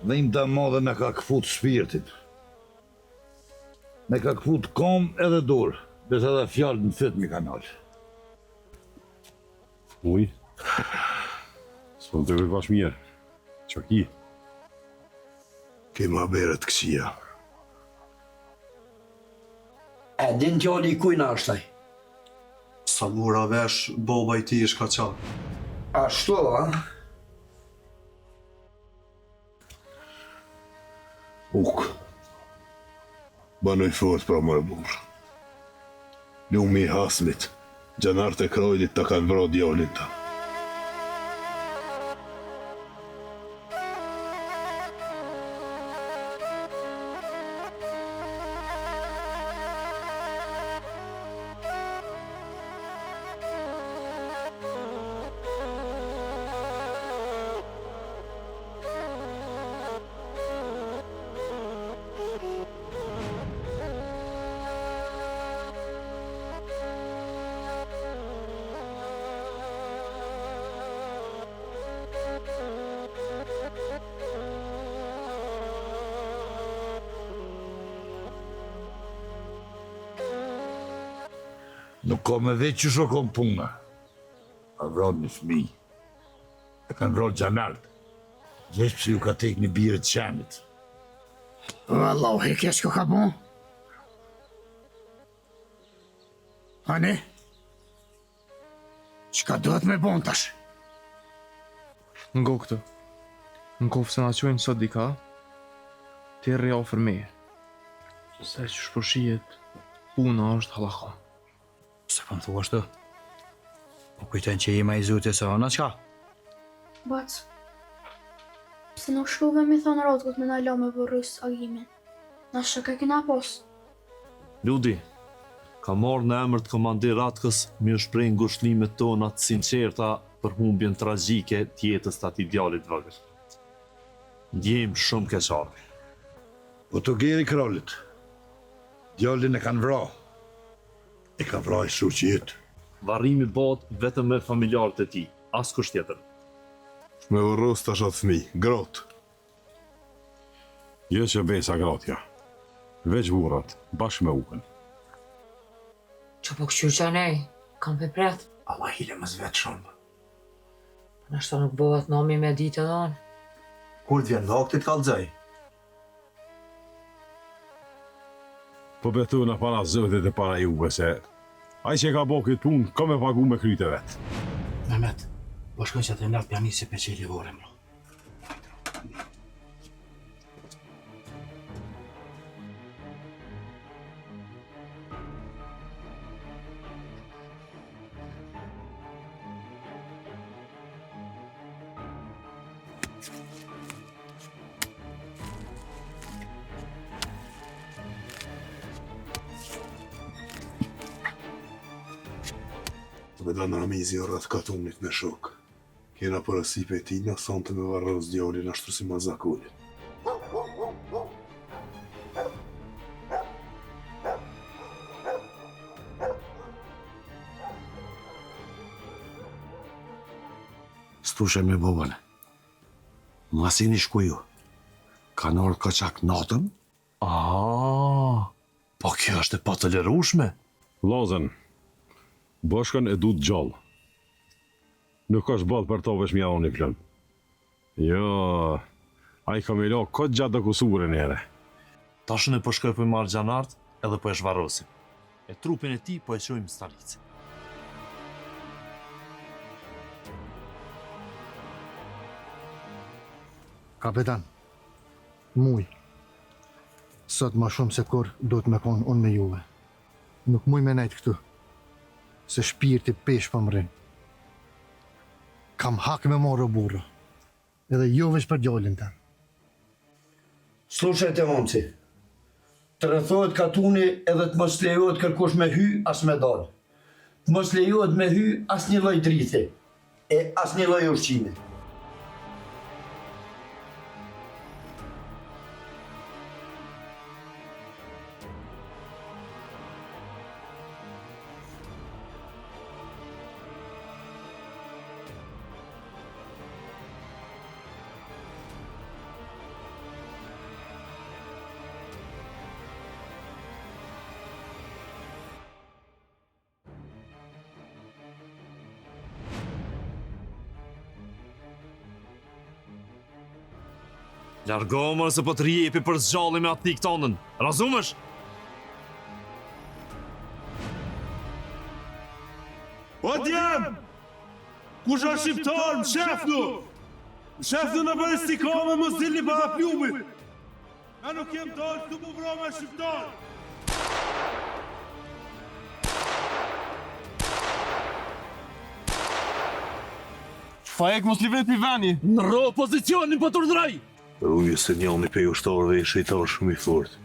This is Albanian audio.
Dhimta e madhe me ka këput shpirtin. Me ka këput kom edhe dorë, besa edhe fjalët në fyt m'i ka nalë. Uj, s'po më duket bash mirë. Qa ki? Kemi habere të këqija. E din djali i kujna është ai? Sa mora vesh, baba i tij është kaçak. Ashtu, a? Ukë. Banu i fort pra more burrë. Lumi i hasmit, xhanarët e Krajlit ta kanë vra djalin tand. Nuk ka me vetë qysh o kon puna. A vranë një fëmi. E kanë vrarë xhanarët. Veç pse ju ka tek një birë të qenit. Vallahi, keq ka bo? Ani? Çka duhet me bon tash? Ngo këtë. Në koftë se na qojnë sot dika, ti rri afër meje. Se qysh po shihet, puna është hallakon. Pse po më thua ashtu? Po kujton që je ma i zoti se unë, çka? Bac, pse nuk shkuve me i thonë Ratkut me na la me vorros Agimin? Na shok e kena pas. Ludi, kam ardhë në emër të komandir Ratkës me ju shpreh ngushëllimet tona të sinqerta për humbjen tragjike të jetës të atij djalit të vogël. Ndjejmë shumë keqardhje. Po togeri i Kralit, djalin e kanë vra. E ka vra i shoqi yt. Varrimi bëhet vetëm me familjarët e tij, askush tjetër. Me vorros tash atë fëmijë, gratë. Jo që besa gratë jo. Veç burrat, bashkë me Ukën. Qa po këqyr qanej, kam pe pret. Allah hile mos vet shumë. Po nashta nuk bëhet nami me ditë edhe unë. Kur të vjen vakti të kallxoj. Po betohna para Zotit e para juve se ai që e ka bo këtë punë ka me pagu me kryt e vet. Mehmet, po shkoj qaty nalt pja nisi pe çeli vorrin bro. Kapedan Ramizi o rreth katunit me shokë. Kena porosi prej tina, sonte me varros djalin ashtu si mas zakonit. S'thushe me bobën. Masi jeni shku ju. Kanë ardhë kaçak natën? Aaaa, po kjo është e patolerueshme. Vllazën, Boshkën e du të gjallë. Nuk është boll për to veç me ia dhonë një plumb. Jo, ai ka me la goxha do kusure njëherë. Tash unë po shkoj po i marr xhanart edhe po e zhvarrosim. E trupin e tij po e çojmë në Stalicë. Kapedan, muj. Sot ma shumë se kurrë duhet me konë unë me juve. Nuk muj me nejtë këtu, se shpirti peshë po më rrin. Kam hak me marrë o burra, edhe jo veç për djalin tem. Slushaj te Onci, të rrethohet katuni edhe të mos lejohet kërkush me hy as me dalë. Të mos lejohet me hy asnjë lloj drithi e asnjë lloj ushqimi. Largohu more se po të rjepi për s'gjalli me atë thikë tonën. Razumesh? O djem! Kush është shqiptar, mshefnu! Mshefnu nëpër istikame, mos dilni para plumit! Na nuk jem dalë këtu mu vra me shqiptar! Fajek mos livrit pi veni. Ndrro pozicionin po të urdhëroj! Ruju se njoni pej ushtarëve ish shejtan shumë i fortë.